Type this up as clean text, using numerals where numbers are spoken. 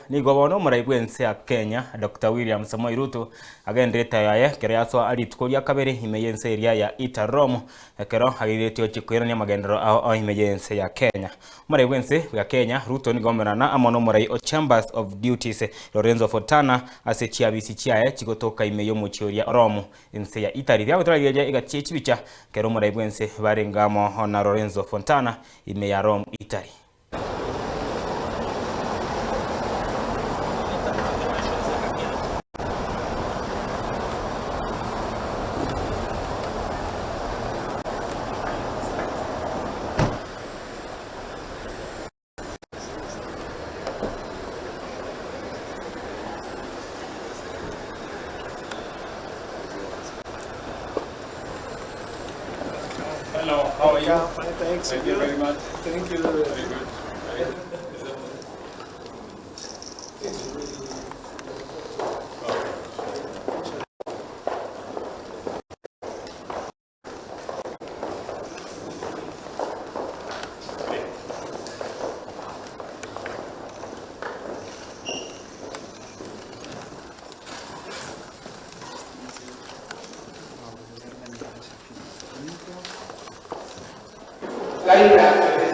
Nigo bono omorai bw'ense ya Kenya, Doctor William Samoei Ruto, agenderete yaye ekero yasoa rituko ria kabere ime y'ense eria ya Italy Rome, ekero ageiretie gochia koirania amagenderero ao ao ime y'ense ya Kenya. Omorai bw'ense ya Kenya, Ruto nigo aomerana amo n'omorai o Chambers of Duties, Lorenzo Fontana, ase chiabisi chiaye chigotoka ime y'omochie oria o Rome, ense ya Italy. Biagotorageria egati ye chibicha ekero omorai bw'ense barenge amo na Lorenzo Fontana ime ya Rome, Italy. Hello, how are you? Yeah, fine, thanks. Thank you very much. Thank you. Very good. Very good. La ringrazio.